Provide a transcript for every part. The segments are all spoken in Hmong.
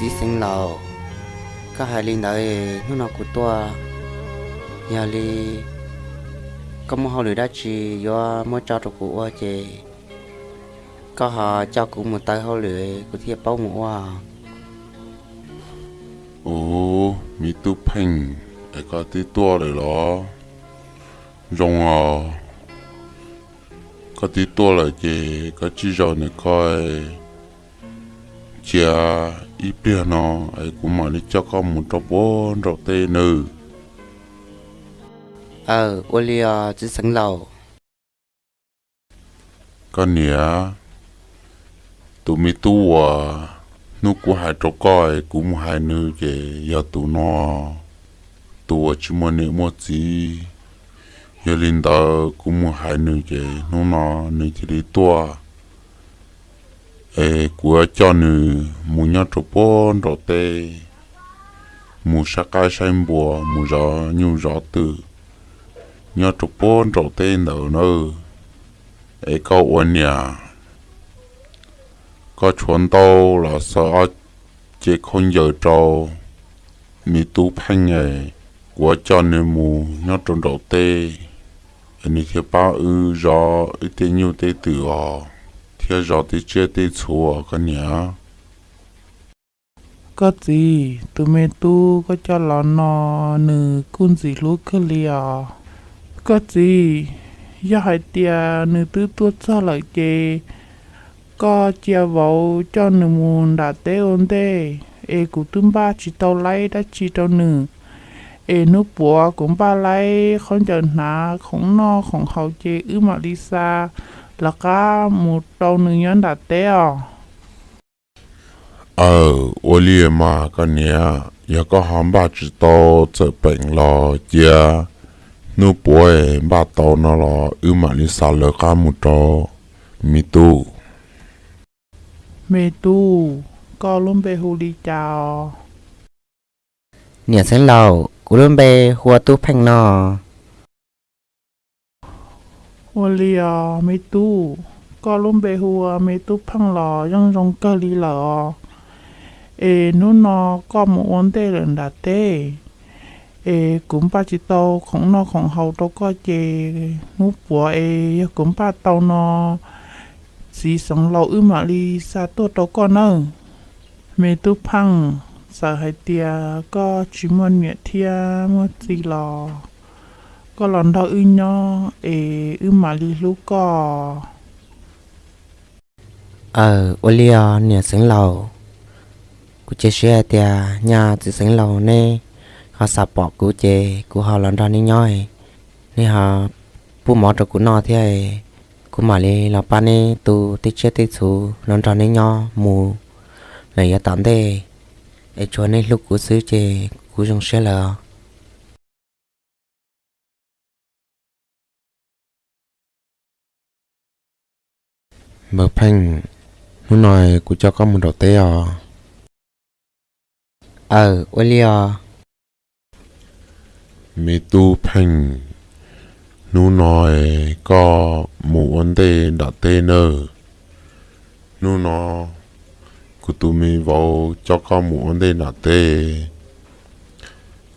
Txiv xeev laus, koj hais li ntawd hnub no kuv tuaj, yog li koj muaj hauj lwm dab tsi yuav muab tso rau kuv ua ces koj ho coj kuv mus taw hauj lwm kuv thiaj paub mus ua. Ub, me tub Pheej, es koj twb tuaj lawm los? Zoo os, koj twb tuaj lawm ces koj tsij zaum ntawm ko, cia ib pliag no es kuv mam li coj koj mus rau puag nraum teb nawb. Aw, ua li os txiv xeev laus. Koj niam, tus me tub uas hnub kuv hais rau koj es kuv mus hais nws ces yog tus no, tus uas tsis muaj niam muaj txiv. Yog li ntawd kuv mus hais nws ces hnub no nws cia li tuaj, es kuv yuav coj nws mus nyob rau puag nraum teb, mus saib qaib saib npua, mus zov nyuj zov twm nyob rau puag nraum teb ntawd na. Es koj ua niam, koj tshuav ntaub los xaws ob ce khaub ncaws rau me tub Pheej es kuv yuav coj nws mus nyob rau nraum teb, es nws thiaj pab wb zov wb tej nyuj tej twm os, thiab zov tej tsiaj tej txhu os koj niam. Koj txiv, tus me tub koj coj los no nws kuj ntxim hlub kawg li os. Koj txiv, yog hais tias nws twb tuaj txog lawm ces koj cia vauv coj nws mus nram teb ua ntej, es kuv twb npaj tsis tau laib dab tsi rau nws, es hnub puav kuv npaj laib khaub ncaws hnav khoom noj khoom haus ces wb mam li xa lawv qab mus rau nws nyob nram teb os. Aw, ua li mas koj niam, yog koj ho npaj tsis tau txawm peem los cia hnub puav es npaj tau no los wb mam li xa lawv qab mus rau me tub. Me tub, koj lub npe hu li cas os? Niam xeev laus, kuv lub npe hu ua Tub Pheej no. Ua li os me tub, koj lub npe hu ua me Tub Pheej los yeej zoo kawg li lawm os. Es hnub no koj mus ua ntej lawm nram teb, es kuv npaj tsis tau khoom noj khoom haus rau koj ces hnub puav es yog kuv npaj tau no txiv xeev laus wb mam li xa tuaj rau koj nawb. Me Tub Pheej, txawm hais tias koj tsis muaj niam thiab muaj txiv los koj los nrog wb nyob es wb mam li hlub koj. Aw, ua li os niam xeev laus. Kuv cia siab hais tias nyaj txiv xeev laus neb ho xav pom kuv ces kuv ho los nrog neb nyob, neb ho pub mov rau kuv noj thiab, kuv mam li los pab neb tu tej tsiaj tej txhu los nrog neb nyob mus lawm yav tom ntej, es tsuav neb hlub kuv xwb ces kuv zoo siab lawm os. Npawg Pheej, hnub no kuv coj koj mus nraum teb os. Aw, ua li os. Me tub Pheej, hnub no koj mus ua ntej nram teb nawb. Hnub no kuv tus me vauv coj koj mus ua ntej nram teb.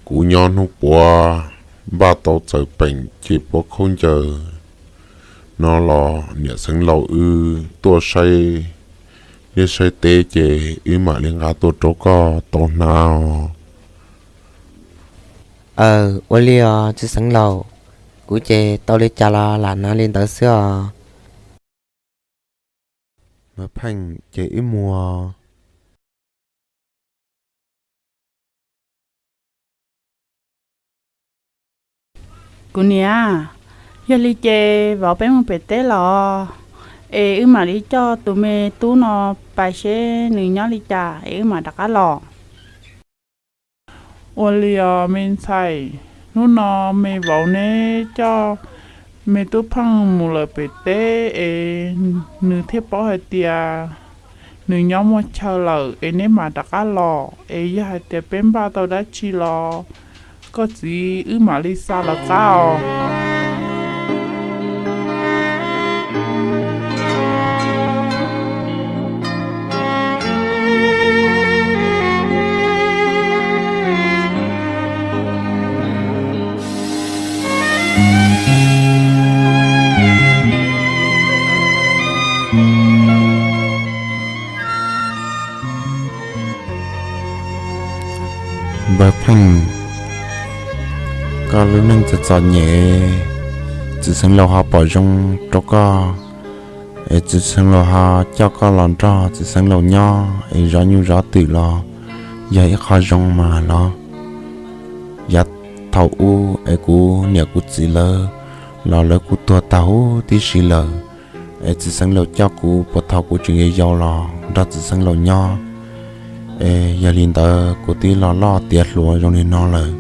Kuv nyob hnub puav npaj tau txawm peem ces puav khaub ncaws no los niam xeev laus wb tuaj saib liaj saib teb ces wb mam li nqa tuaj rau koj tau hnav os. Aw, ua li os txiv xeev laus, kuv ces tau li cas los lam hnav li ntawd xwb os. Npawg Pheej, ces wb mus. Kuv niam, yog li ces vauv peb mus pem teb los, es wb mam li coj tus me tub no pais seb nws nyob li cas es wb mam rov qab los. Ua li os me ntxhais, hnub no me vauv neb coj me tub Pheej mus lawm pem teb es nws thiaj paub hais tias nws nyob muaj chaw lawm es neb mam rov qab los, es yog hais tias peb npaj tau dab tsi los koj txiv wb mam li xa lawv qab os. Npawg Pheej, koj lub neej txom txom nyem, txiv xeev laus ho pom zoo rau koj, es txiv xeev laus ho coj koj los nrog txiv xeev laus nyob es zov nyuj zov twm los yog ib qho zoo mas los. Yav thaum ub es kuv niam kuv txiv lawv los lawv kuj tuag tag huv tib si lawm, es txiv xeev laus coj kuv puag thaum kuv tseem yau yau los nrog txiv xeev laus nyob, es yog li ntawd kuv twb los loj tiav hluas zoo li no lawm.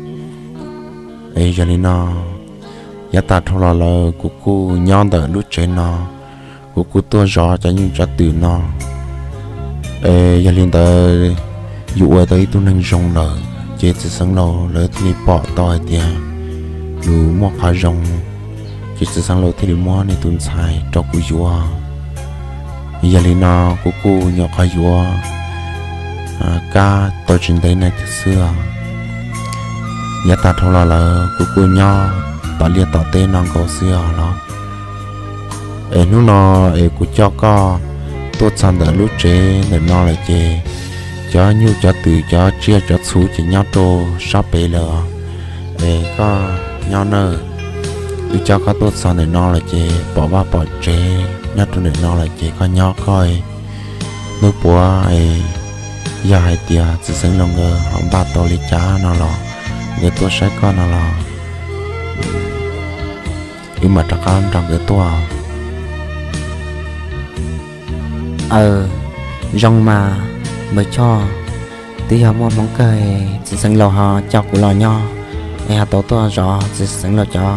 Es yog li no, yav tas dhau los lawm kuv kuj nyob ntawm lub tsev no, kuv kuj tuaj zov cov nyuj cov twm no. Es yog li ntawd, yus ua tau ib tug neeg zoo lawm ces txiv xeev laus lawv thiaj li pom tau hais tias yus muaj qhov zoo, ces txiv xeev laus thiaj li muab nws tus ntxhais rau kuv yuav. Yog li no, kuv kuj nyuam qhuav yuav kab tau tsis ntev no xwb. Yav tas dhau los lawm kuv kuj nyob tom liaj tom teb no nkaus xwb os los. Es hnub no es kuv coj koj tuaj txog ntawm lub tsev ntawm no lawm ces cov nyuj cov twm cov tsiaj cov txhu ces nyob rau sab pem lawm. Es koj nyob nawb, wb coj koj tuaj txog ntawm no lawm ces pom vaj pom tsev nyob rau ntawm no lawm ces koj nyob koj. Hnub puav yog hais tias txiv xeev laus nkawd ho npaj tau li cas no los, nkawd tuaj saib koj no los, wb mam rov qab nrog nkawd tuaj. Aw, zoo mas, npawg Choj, twb yog muaj hmoov kawg, txiv xeev laus ho coj kuv los nyob, es ho tau tuaj zov txiv xeev laus cov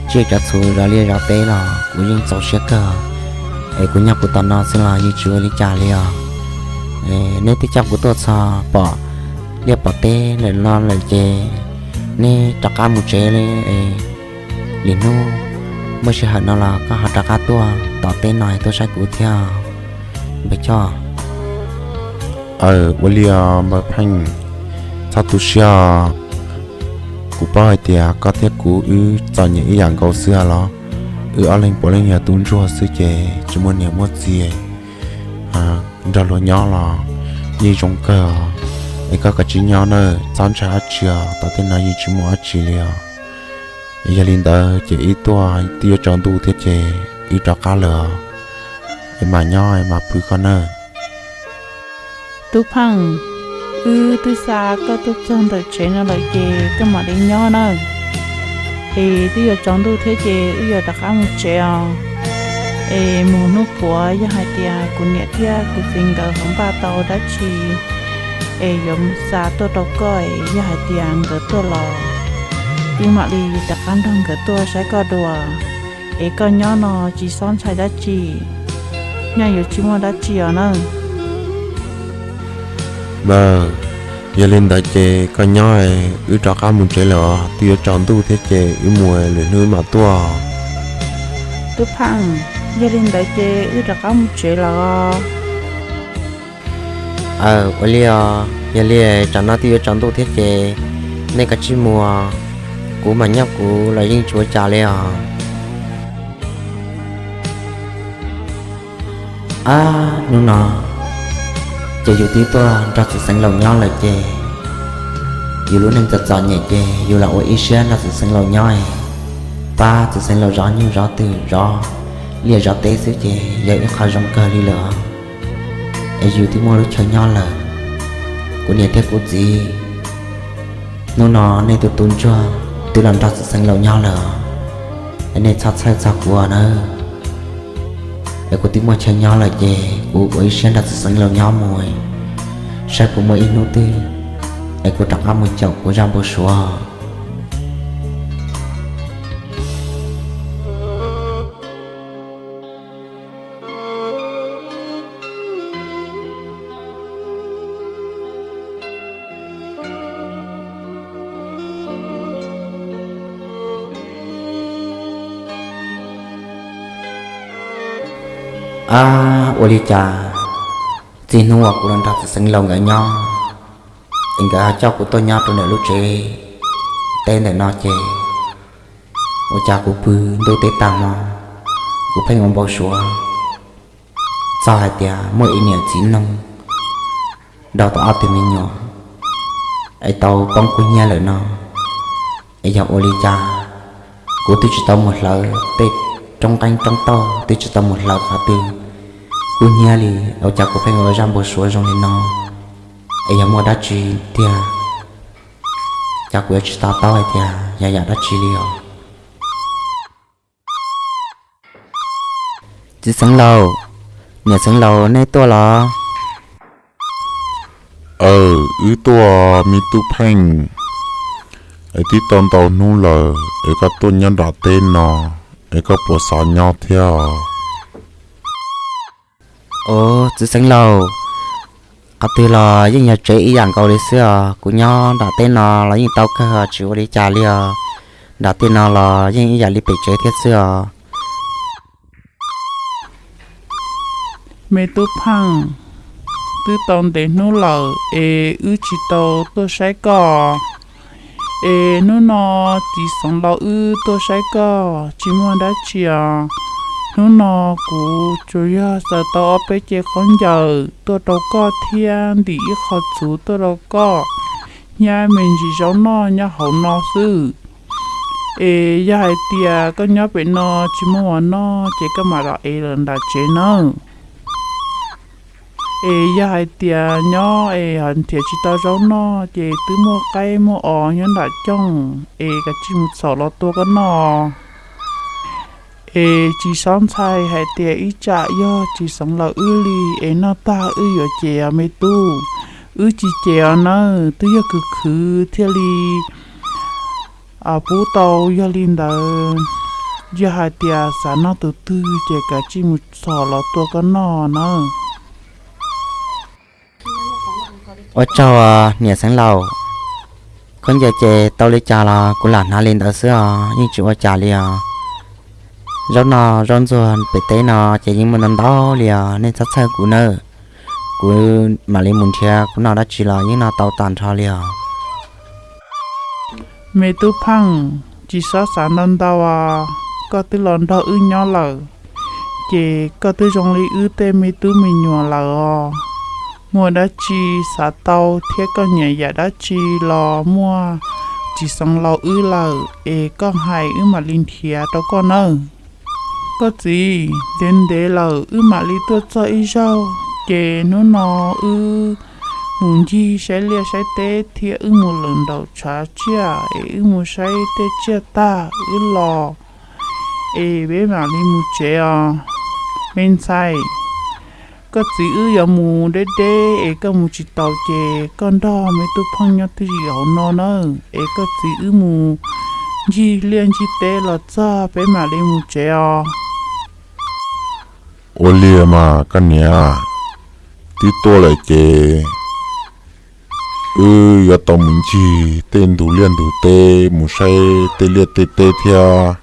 tsiaj cov txhu zov liaj zov teb los kuv yeej txaus siab kawg. Es kuv nyob kuv tom no xwb los yeej tsis ua li cas li os. Neb twb coj kuv tuaj txog pom liaj pom teb ntawm no lawm ces neb rov qab mus tsev li. Lwm hnub muaj sij hawm no los koj ho rov qab tuaj tom teb no tuaj saib kuv thiab, npawg Choj. Aw, ua li os npawg Pheej, txhob tu siab. Kuv paub hais tias koj thiab kuv wb txom nyem ib yam nkaus xwb los, wb ob leeg puav leej yog tub ntsuag xwb ces tsis muaj niam muaj txiv, nrog luag nyob los yeej zoo kawg. Es koj kav tsij nyob nawb, txhob ntshai dab tsi os, tom tej no yeej tsis muaj dab tsi li os. Yog li ntawd ces wb tuaj twb yuav tsaus ntuj thiab ces wb rov qab lawm os. Es mam nyob es mam pw koj nawb. Tub Pheej, wb twb xa koj tuaj txog ntawm tsev no lawm ces koj mam li nyob nawb. Es twb yuav tsaus ntuj thiab ces wb yuav rov qab mus tsev os. Es mus hnub puav yog hais tias kuv niam thiab kuv txiv nkawd ho npaj tau dab tsi es yuav xa tuaj rau koj es yog hais tias nkawd tuaj los, wb mam li rov qab nrog nkawd tuaj saib koj dua. Es koj nyob no tsis txhob ntshai dab tsi, nyaj yuav tsis muaj dab tsi os nawb. Yog li ntawd ces koj nyob, wb rov qab mus tsev lawm os, twb yuav tsaus ntuj thiab ces wb mus, lwm hnub mam tuaj. Tub Pheej, yog li ntawd ces wb rov qab mus tsev lawm os. Aw, ua li os, yog li tam no twb yuav tsaus ntuj thiab ces nej kav tsij mus, kuv mas nyob kuv los yeej tsis ua cas li os. Ab, hnub no ces yus twb tuaj nrog txiv xeev laus nyob lawm ces yus lub neej txom txom nyem ces yus los ua ib siab nrog txiv xeev laus nyob, pab txiv xeev laus zov nyuj zov twm zov liaj zov teb xwb ces yog ib qho zoo kawg li lawm. Es yus twb muaj lub chaw nyob lawm, kuv niam thiab kuv txiv hnub no nej tus tub ntsuag twb los nrog txiv xeev laus nyob lawm, es nej txhob txhawj txog kuv nawb. Es kuv twb muaj chaw nyob lawm ces kuv ua ib siab nrog txiv xeev laus nyob mus, saib puas muaj ib hnub twg es kuv rov qab mus caum kuv zaj npau suav. Ab, ua li cas txij hnub uas kuv los nrog txiv xeev laus nkawd nyob, es nkawd ho coj kuv tuaj nyob rau ntawm lub tsev teb ntawm no ces ua cas kuv pw ntuj teb tag hmo, kuv pheej ua npau suav txog hais tias muaj ib niam txiv noog nrog tau ob tug me nyuam, es tau poob kub hnyiab lawm no, es yog ua li cas kuv twb tsis tau mus hlawv tej roob qeeb roob tauj, twb tsis tau mus hlawv qhov twg, kub hnyiab li, ua cas kuv pheej ua zaj npau suav zoo li no? Es yog muaj dab tsi tiag, cas kuv yuav tsis to taub hais tias yog yam dab tsi li os? Txiv xeev laus, niam xeev laus nej tuaj los? Aw, wb tuaj me tub Pheej, es twb tau ntau hnub lawm es koj tuaj nyob nram teb no, es koj puas xav nyob thiab os? Ua, txiv xeev laus, qhov twg los yeej yog tsev ib yam nkaus li xwb os. Kuv nyob nram teb no los yeej tau kawg, tsis ua li cas li os. Nram teb no los yeej ib yam li pem tsev thiab xwb os. Me tub Pheej, twb tau ntev hnub lawm es wb tsis tau tuaj saib koj. Es hnub no txiv xeev laus wb tuaj saib koj tsis muaj dab tsi os. Hnub no kuv tsuas yog xaws tau ob peb ce khaub ncaws tuaj rau koj thiab ntim ib qho txhuv tuaj rau koj, hnyiab me ntsis zaub noj nyob hauv no xwb. Es yog hais tias koj nyob pem no tsis muaj ua noj ces koj mam los ev lawm nram tsev nawb. Es yog hais tias nyob es ho nrhiav tsis tau zaub noj ces twb muaj qaib muaj os nyob nram cooj, es kav tsij mus txhom los tua koj noj. Es tsis txhob ntshai hais tias ib tsam yog txiv xeev laus wb li es noj tag wb yuav cem os me tub. Wb tsis cem os nawb, twb yog khwv khwv thiaj li pub tau. Yog li ntawd, yog hais tias xav noj tus twg ces kav tsij mus txhom los tua koj noj nawb. Ua tsaug niam xeev laus, khaub ncaws ces tau li cas los kuv lam hnav li ntawd xwb os, yeej tsis ua cas li os. Zaub noj zaub ntxuag pem teb no ces yeej muaj ntau ntau li os, nej txhob txhawj kuv nawb. Kuv mam li mus nrhiav kuv noj dab tsi los yeej noj tau tag nrho li os. Me tub Pheej, tsis txhob xav ntau ntau os, koj twb los nrog wb nyob lawm, ces koj twb zoo li wb tej me tub me nyuam lawm os. Muaj dab tsi xav tau thiab koj nyiam yam dab tsi los muaj txiv xeev laus wb lawm es koj hais wb mam li nrhiav rau koj nawb. Koj txiv, ntev ntev lawm wb mam li tuaj txog ib zaug, ces hnub no wb mus ncig saib liaj saib teb thiab wb mus lawm nraum tshav tsiaj es wb mus saib tej tsiaj tag wb los, es peb mam li mus tsev os. Me ntxhais, koj txiv wb yuav mus deb deb es koj mus tsis taus ces koj nrog me tub Pheej nyob twj ywm hauv no nawb, es koj txiv wb mus ncig liaj ncig teb los txog peb mam li mus tsev os. Ua li mas koj niam, twb tuaj lawm ces wb yuav tau mus ncig tej ntug liaj ntug teb, mus saib tej liaj tej teb thiab.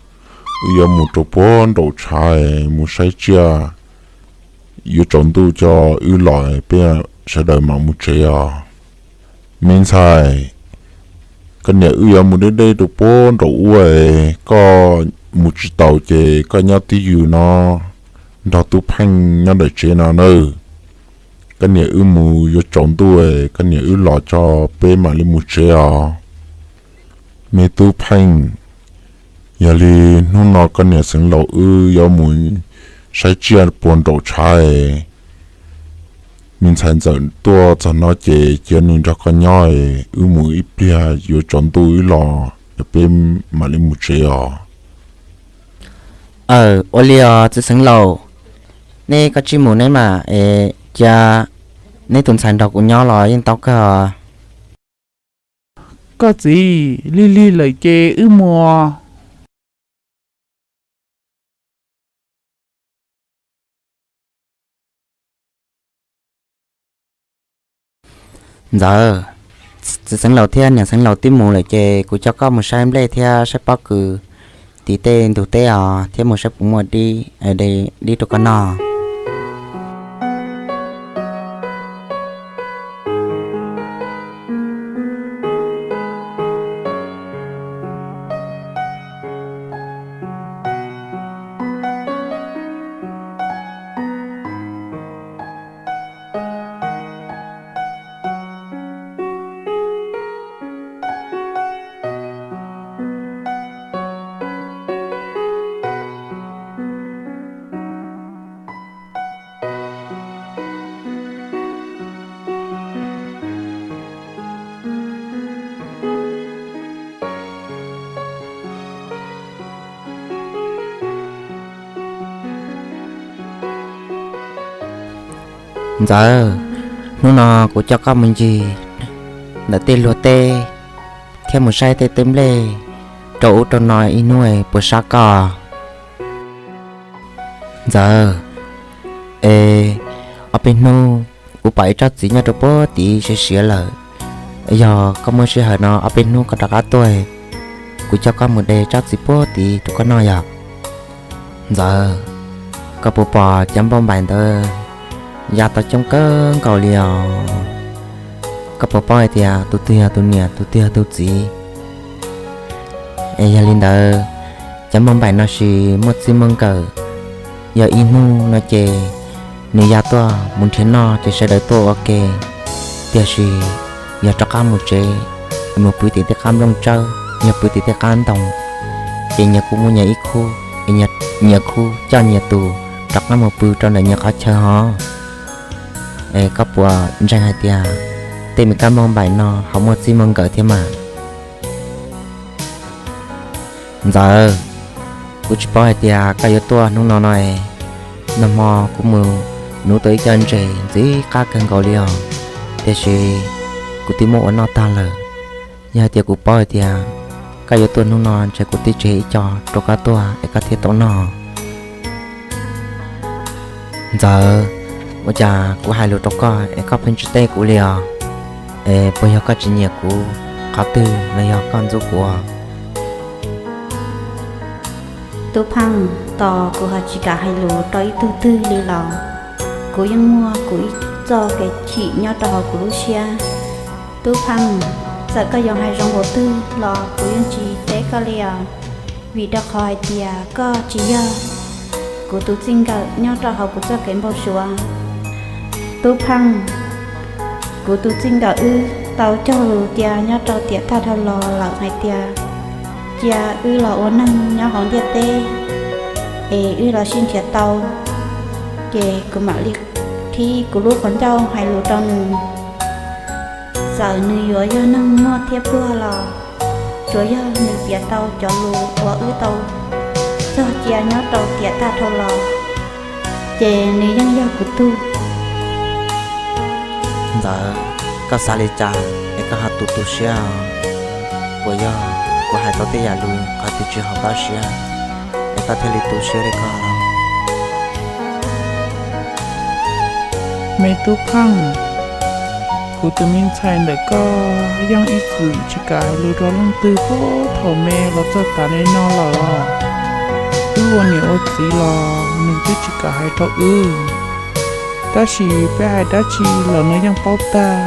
Wb yuav mus rau puag nraum tshav mus saib tsiaj, yuav tsaus ntuj tso wb los peb sawv daws mam mus tsev os. Me ntxhais, koj niam wb yuav mus deb deb rau puag nraum ub, koj mus tsis taus ces koj nyob twj ywm no nrog tub Pheej nyob ntawm tsev no nawb. Koj niam wb mus yuav tsaus ntuj, koj niam wb los tso peb mam li mus tsev os. Me tub Pheej, yog li hnub no koj niam xeev laus wb yuav mus saib tsiaj puag nraum tshav, me ntxhais ntxawm tuaj txog no ces cia nws nrog koj nyob, wb mus ib pliag yuav tsaus ntuj wb los peb mam li mus tsev os. Aw, ua li os txiv xeev laus, neb koj tsij mus neb mas es cia neb tus ntxhais nrog kuv nyob los yeej tau kawg os. Koj txiv, lig lig lawm ces wb mus. Ntxawm, txiv xeev laus thiab niam xeev laus twb mus lawm ces kuv coj koj mus saib nplej thiab saib pob kws tim tej ntug teb os, thiab mus saib puas muaj dib, dib rau koj noj. Ntxawm, hnub no kuv coj koj mus ncig ntawm tej luag teb thiab mus saib tej teb nplej rau ub rau no ib hnub puas sab koj? Ntxawm, es ob peb hnub kuv pom ib tsob txiv nyob rau puag tid siav siav lawm. Yog koj muaj sij hawm no ob peb hnub koj rov qab tuaj, kuv coj koj mus de tsob txiv puag tid rau koj noj yog? Ntxawm, koj puas pom cov npauj npaim ntawd ya tau coob kawg nkaus li os? Koj puas paub hais tias tus twg yog tus niam tus twg yog tus txiv? Es yog li ntawd, cov npauj npaim no sis muaj txij muaj nkawm, yog ib hnub no ces nws ya tuaj mus nrhiav noj ces sawv daws tuaj ua ke, tiam sis yog rov qab mus tsev, mus pw tim tej qab nplooj tsawb, yog pw tim tej qab ntoo, ces nyias kuj muaj nyias ib khub, nyias khub coj nyias tus rov qab mus pw rau ntawm nyias qhov chaw hov. Es koj puas ntseeg hais tias tej me kab npauj npaim no ho muaj txij muaj nkawm thiab mas? Ntxawm, kuv tsis paub hais tias koj yuav tuaj hnub no no es, nag hmo kuv mus nuv tau ib co ntses ntxim qab kawg nkaus li os, tiam sis kuv twb muab ua noj tag lawm. Yog hais tias kuv paub hais tias koj yuav tuaj hnub no ntshe kuv twb tseg ib co rau koj tuaj es koj thiaj tau noj. Ntxawm, ua cas kuv hais lus rau koj es koj pheej tsis teb kuv li os? Es puas yog koj tsis nyiam kuv qhov twg los yog koj ntxub kuv? Tub Pheej, tos kuv ho tsis kam hais lus rau ib tug twg li los kuv yeej muaj kuv ib txoj kev chim nyob rau hauv kuv lub siab. Tub Pheej, txawm koj yuav hais zoo npaum twg los kuv yeej tsis teb koj li os, vim rau qhov hais tias koj tsis yog kuv tus txij nkawm nyob rau hauv kuv txoj kev npau suav. Tub Pheej, kuv tus txij nkawm wb tau cog lus tias nyob rau tiam tag dhau los lawm hais tias cia wb los ua neeg nyob hauv ntiaj teb es wb los sib nrhiav tau, ces kuv mam li qhib kuv lub qhov ncauj hais lus rau nws. Txawm nws yuav yog neeg muaj thiab pluag los tsuav yog nws piav tau cov lus uas wb tau txog cia nyob rau tiam tag dhau los, ces nws yeej yog kuv tug. Ntxawm, koj xav li cas es koj ho tu tu siab? Puas yog kuv hais tau tej yam lus qhov twg tsis haum koj siab es koj thiaj li tu siab li ko? Me Tub Pheej, kuv tus me ntxhais ntawm koj yeej ib txwm tsis kam hais lus rau leej twg puag thaum me los txog tav li no lawm os. Wb ua niam ua txiv los nws twb tsis kam hais rau wb, tab sis peb hais dab tsi los nws yeej paub tag.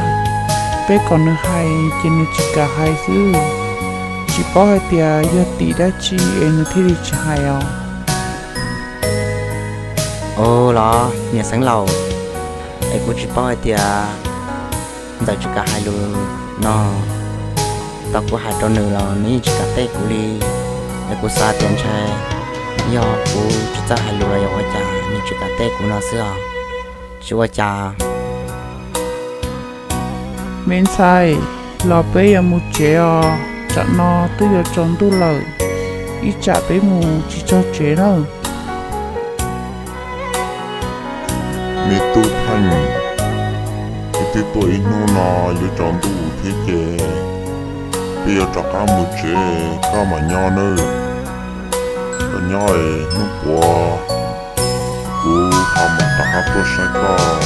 Peb kom nws hais ces nws tsis kam hais xwb. Tsis paub hais tias yog tim dab tsi es nws thiaj li tsis hais os. Ua los niam Xeev Laus, es kuv tsis paub hais tias Ntxawm tsis kam hais lus no, tau kuv hais rau nws los nws yeej tsis kam teb kuv li. Es kuv xav tias ntshai yog kuv tsis txawj hais lus los yog ua cas nws tsis kam teb kuv no xwb os. Tsis ua cas. Me ntxhais, los peb yuav mus tsev os, tsam no twb yuav tsaus ntuj lawm, ib tsam peb mus tsis txog tsev nawb. Me Tub Pheej, wb twb tuaj ib hnub no yuav tsaus ntuj thiab ces peb yuav rov qab mus tsev, koj mam nyob nawb. Koj nyob es hnub puav kuv ho mam rov qab tuaj saib koj.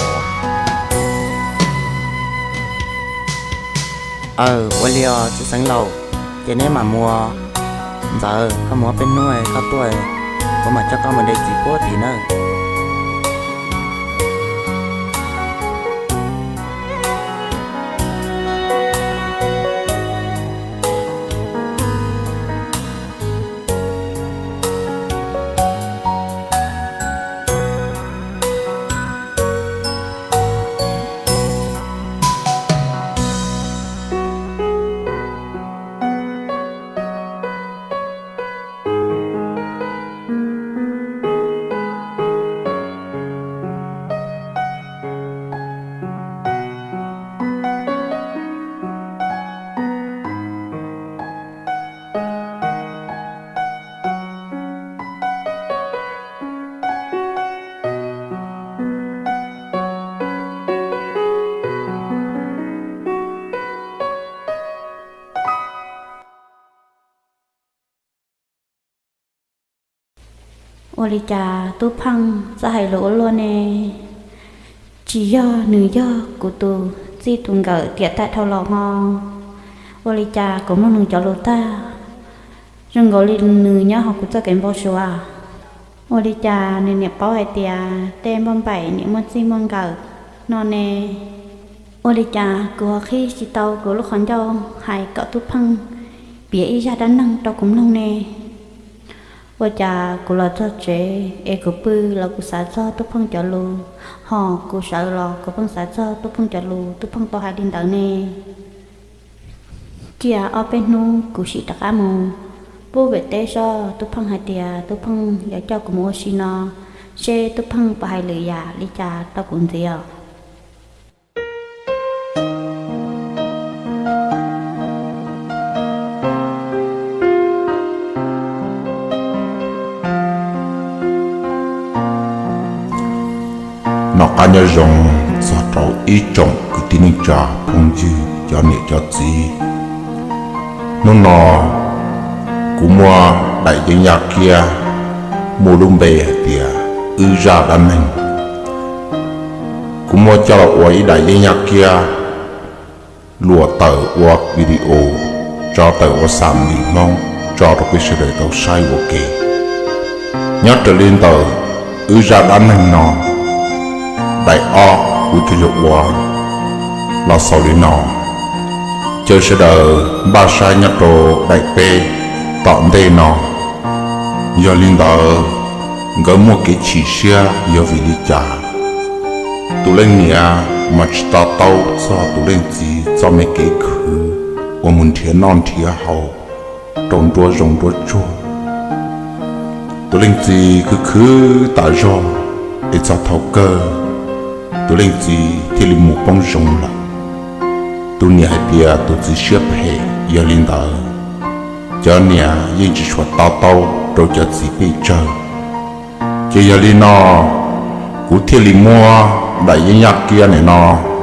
Aw, ua li os txiv Xeev Laus, ces neb mam mus. Ntxawm, koj mus ob peb hnub koj tuaj, kuv mam coj koj mus de txiv puag tim nawb. Ua li cas Tub Pheej txawj hais lus ua luaj ne? Tsis yog nws yog kuv tus txij tus nkawm tiam tag dhau los ho? Ua li cas kuv mloog nws cov lus tag zoo nkaus li nws nyob hauv kuv txoj kev npau suav? Ua li cas nws niam paub hais tias tej npauj npaim niam muaj txij muaj nkawm no ne? Ua li cas kuv ho qhib tsis tau kuv lub qhov ncauj hais kom Tub Pheej piav ib zaj dab neeg rau kuv mloog ne? Ua cas kuv los txog tsev es kuv pw los kuv xav txog Tub Pheej cov lus, ho kuv sawv los kuv pheej xav txog Tub Pheej cov lus Tub Pheej tau hais li ntawd ne? Cia ob peb hnub kuv sim rov qab mus pub vim teb soj Tub Pheej hais tias Tub Pheej yuav coj kuv mus ua si no, seb Tub Pheej puas hais lwm yam li cas rau kuv ntxiv os. Noj qab nyob zoo txog rau ib tsoom kwv tij neej tsa phooj ywg cov niam cov txiv. Hnub no kuv muaj daim yeeb yaj kiab muaj lub npe hais tias wb zaj dab neeg. Kuv muaj coj los ua ib daim yeeb yaj kiab luam tawm ua video, tso tawm ua xam li Hmoob tso rau peb sawv daws tau saib ua ke. Nyob raws li ntawm wb zaj dab neeg no, daim ob kuv cog yog ua los xaus li no, caw sawv daws npaj saib nyob rau daim peb tom ntej no. Yog li ntawd, nkawd muaj kev chim siab yog vim li cas? Tus leej niam mas tsis to taub txog tus leej txiv txoj me kev khwv uas mus nrhiav noj nrhiav haus rau nruab zoov nruab tsuag. Tus leej txiv khwv khwv tas zog es txog thaum kawg tus leej txiv thiaj li mus poob zoov lawm. Tus niam hais tias tus txiv siab phem, yog li ntawd cov niam yeej tsis tshua to taub rau cov txiv pej tsawg. Ces yog li no, kuv thiaj li muab daim yeeb yaj kiab nim no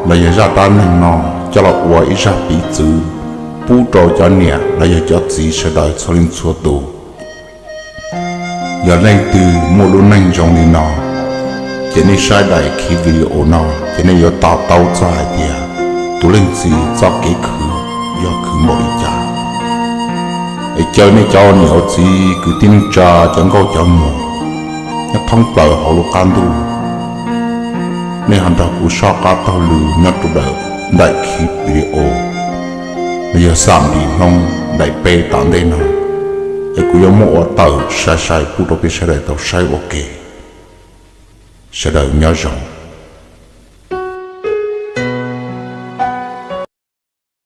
los yog zaj dab neeg no coj los ua ib zaj piv txwv pub rau cov niam los yog cov txiv sawv daws txhua leej txhua tus. Yog leej twg muaj lub neej zoo li no, ces nej saib daim khiv video no ces nej yuav to taub txog hais tias tus leej txiv txoj kev khwv yog khwv npaum li cas. Es caw nej cov niam txiv kwv tij neej tsa cov nkauj cov muam nyob thoob plaws hauv lub qab ntuj, nej ho nrog kuv soj qab taug lw nyob rau daim khiv video los yog xam li Hmoob daim peb tom ntej no, es kuv yuav muab ua tawm sai sai pub rau peb sawv daws tau saib ua ke. Sawv daws nyob zoo.